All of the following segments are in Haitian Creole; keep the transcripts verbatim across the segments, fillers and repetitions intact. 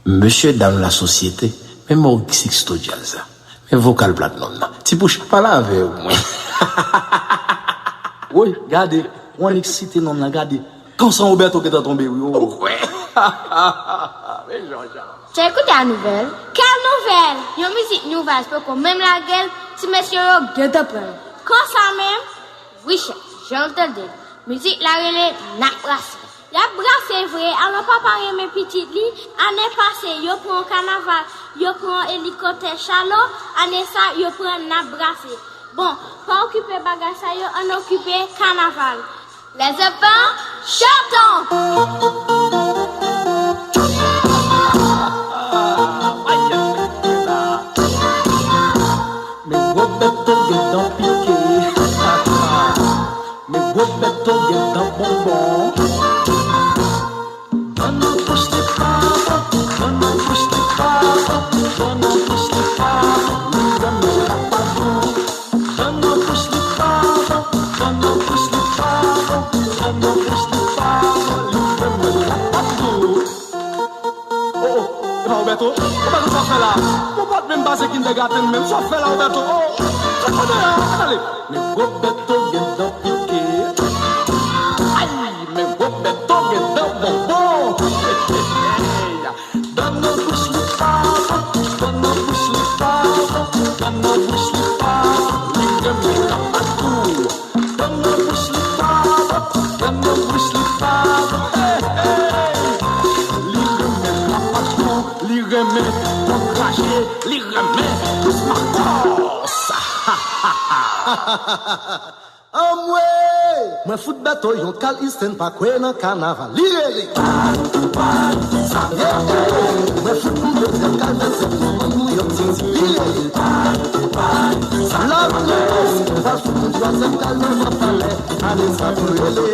Mesye dam lasosyete, men Maurice Sixto Jazz la. Men vokal plat nonm nan. Ti Poucha, pale avè yo pou mwen. Woy, gade, w annik site nonm nan, gade. Kansan Roberto gentan tonbe, wi, o. Ou kwè? Men Jean Jean. Chè, koute a nouvèl. Kèl nouvèl? Yon mizik New Vibes poko menm lage l, ti mesye yo gentan pran l. Konsa menm? Wi chè, jan w tande l, mizik la rele N ap brase. Y ap brase vre, alò papa renmen pitit li. Ane pase, yo pran kanaval, yo pran elikoptè Chalo, ane sa, yo pran N ap brase. Bon, pa okipe bagay sa yo, ann okipe kanaval. Les enfants, chantons! Men Roberto gentan pike. Men Roberto gentan bonbon. Bann nan bouch li pa bon, bann nan bouch li pa bon, bann nan bouch li pa bon, li renmen lapabou. Bann nan bouch li pa bon, bann nan bouch li pa bon, bann nan bouch li pa bon, li renmen lapabou. Oh, oh, epa Roberto, Roberto, sa w fè la? Ou pa t menm pase kindergarten menm, sa w fè la, Roberto? Oh, sa w fè la, ale. Men Roberto gen dan pike. Ay, men Roberto gen dan bonbon. Dan nan bouch li pa bon, dan nan bouch li pa bon, dan nan bouch li pa bon, li renmen lapabou. Dan nan bouch li pa bon, dan nan bouch li pa bon, hey, hey. Li renmen lapabou, li renmen pran krache, li renmen plis makòs. Anmwe! Mwen fout Bèto yon kal Isten pa kwè nan kanaval. Li rele. Yeah, yeah. Mwen fout yon dezyèm kal nan sèt moun New York City. Li rele. Love News. Mwen fout yon twazyèm kal nan Vant Palè. Ane sa pou rele.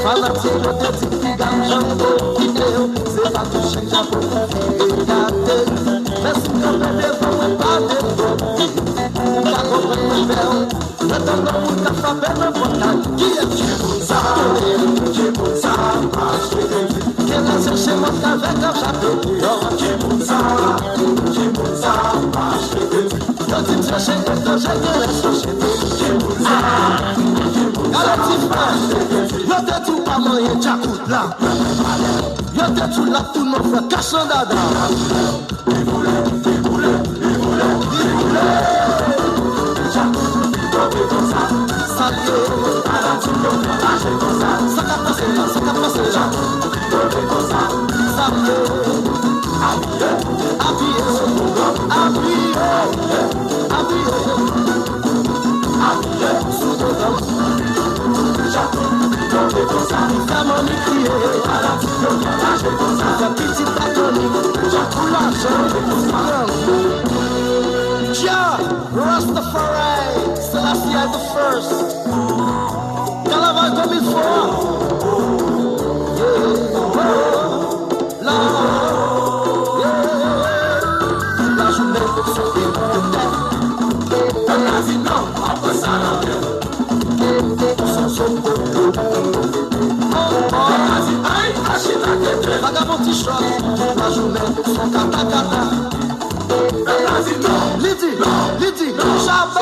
Fanatik yo te di piga m janbo kite yo. Se pa tou chèk chapo pou vire gate. Men si m kanpe devan mwen pa dekote. Ou ka konprann mwen fè w. Lè tande moun ka frape nan pòt la, kiyès? Timoun sa, timoun sa, mache vin. Gen lè se chemòt avèk ap chape deyò. Timoun sa, timoun sa, mache vin. Yo di m chache etranje, gen lè chache timoun sa. Gade ti frè, yo te di w pa manyen djakout la. Yo te di w l ap tounen w fè kach nan dada. Sa k ap pase la? Sa k ap pase la? Sa k ap pase? Apiye, apiye, apiye, apiye. Fè manmi kriye, fè pitit pa toni, pou lajan, pou gran. Jah, Rastafari, Selassie I the first. Kanaval de mil fwa. Yeah. La, yeah. Tout lajounen, sou pye. Pèp la di non, apre sa, la. Vagabon ti chòt, tout lajounen, son katakata. Li di, li di, Shabba.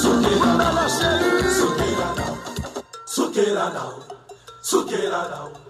Souke la la, souke la la, souke la la, souke la la.